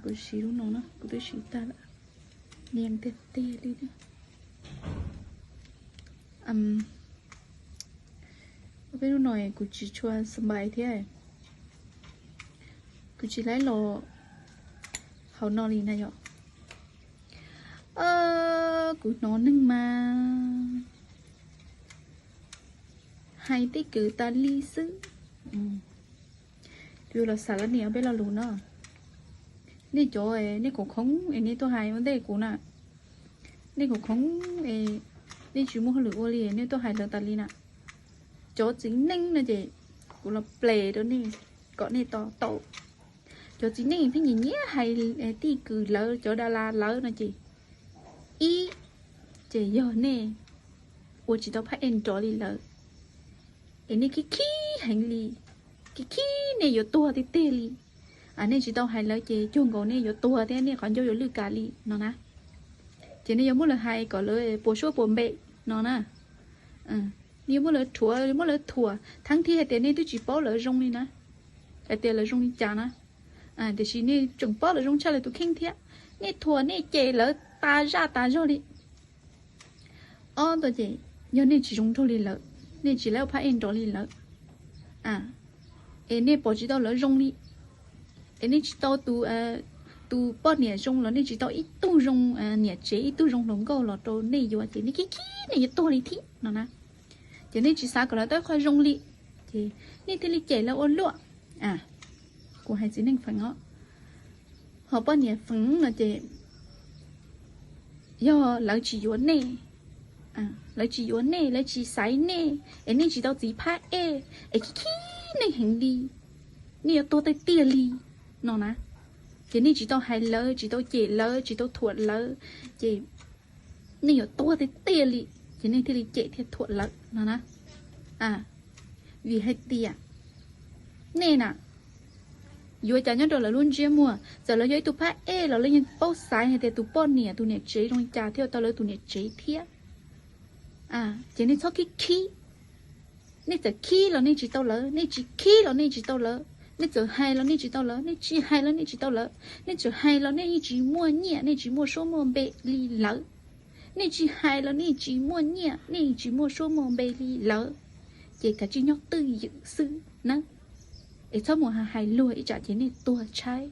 Kuv siv lub no na, kuv twb siv tag lawm. Nias tiag tiag li. Peb lub no kuv tsis tshua xas npais thiab, kuv tsis laib los hauv no li na yom. Kuv hnov neeg mas hais tej kws tas li xwb. Kuv yuav los xav lab nias peb lo lus no. Nej cov nej khoom khoom es nej tuaj hais ua ntej kuv na, nej khoom khoom es nej tsis muaj hauj lwm ua li nej tuaj hais lawv tas li na. Cov txiv neej no ces kuv los ples rau nej kom nej to taub. Cov txiv neej pheej nyiam nyiam hais tej kws lawv cov das las lawv no ces, ib, ces yog nej ua tsis tau phab ej nrov li lawv, es nej khib khib heev li, khib khib nej yuav tuag tiag tiag li. Nej tsis tau hais lawv ces cuag nkaus nej yuav tuag thiab nej qhov ncauj yuav lwj kav li no na. Ces nej yuav muab lawv hais kom lawv puas suab puas npe no na. Nej yuav muab lawv rhuav, muab lawv thuam, thaab thiab hais tias nej twb tsis paub lawv zoo li na, hais tias lawv zoo li cas na, tiam sis nej tseem paub lawv zoo tshaj lawv tus kheej thiab. Nej thuam nej cem lawv tas zaj tas zog li. Ob, ces yog nej tsis zoo nraug li lawv, nej tsis laib ua phab ej nrov li lawv, es nej pom tsis tau lawv zoo li, es nej tsis tau tus poj niam zoo los nej tsis tau ib tug zoo niam tsev ib tug zoo hluas nkauj los rau nej yuav ces nej khib khib nej yuav tuag li thiab no na. Ces nej tsis xav kom lawv tau ib qho zoo li, ces nej thiaj li cem lawv ua luaj. Kuv hais txiv neej feem os, ho poj niam feem no ces yog lawv tsis yuav nej, lawv tsis yuav nej, lawv tsis xaiv nej, es nej tsis tau txiv phab ej, es khib khib nej heev li, nej yuav tuag tiag tiag li no na. Ces nej tsis tau hais lawv, tsis tau cem lawv, tsis tau thuam lawv, ces nej yuav tuag tiag tiag li, ces nej thiaj li cem thiab thuam lawv no na. Vim hais tias nej na, yuav cas nyob rau lawv lub ntsiab muag, txawm lawv yog ib tug phab ej los lawv yeej paub xaiv hais tias tus poj niam tus niam tsev zoo li cas thiaj ua tau lawv tus niam tsev thiab. Ces nej txhob khib khib. Nej txawm khib los nej tsis tau lawv, nej tsis khib los nej tsis tau lawv, nej txawm hais los nej tsis tau lawv, nej tsis hais los nej tsis tau lawv, nej txawm hais los nej yeej tsis muaj nyiaj, nej tsis muaj suab muaj npe li lawv. Nej tsis hais los nej tsis muaj nyiaj, nej tsis muaj suab muaj npe li lawv. Ces kav tsij nyob twj ywm xwb na, es txhob mus hais luag ib tsam ces nej tuag tshaib.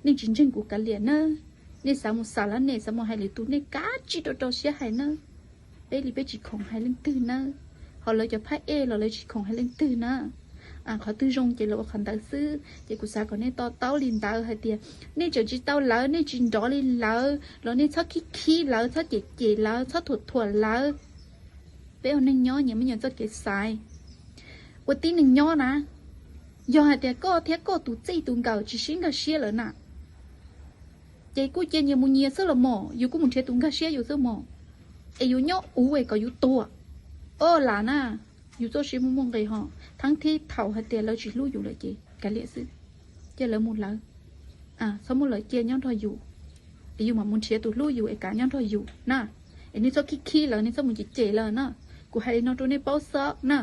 Nej tsis ntseeg kuv kav liam nawb. Nej xav mus xav lab nias, xav mus hais lwm tus, nej kav tsij rau rau siab hais nawb. Peb li peb tsis khoom hais leej twg nawb, ho lawv cov phab ej los lawv tsis khoom hais leej twg na. Qhov twg zoo ces lawv ua qhov ntawd xwb. Ces kuv xav kom nej to taub li ntawd hais tias nej tseem tsis tau lawv, nej tsis nrov li lawv los nej txhob khib khib lawv, txhob cem cem lawv, txhob thuam thuam lawv. Peb ua neeg nyob nyias muaj nyias txoj kev xaiv. Ua tib neeg nyob na, yog hais tias koj thiab koj tus txij tus nkawm tsis sib nkag siab lawm na, ces kuj cia nyias mus nyias xwb los mas, yus kuj mus nrhiav tus nkag siab yus xwb mas, es yus nyob ua es kom yus tuag. Ob, lam na, yus txoj sia muaj muaj nqis ho, thaab thib thaum hais tias lawv tsis hlub yus lawm ces kav liam xwb, cia lawv mus lawv. Txhob muab lawv cia nyob nrog yus, es yus mam mus nrhiav tus hlub yus es kav nyob nrog yus na. Es nej txhob khib khib lawv, nej txhob mus cem cem lawv na. Kuv hais li no rau nej paub xwb na.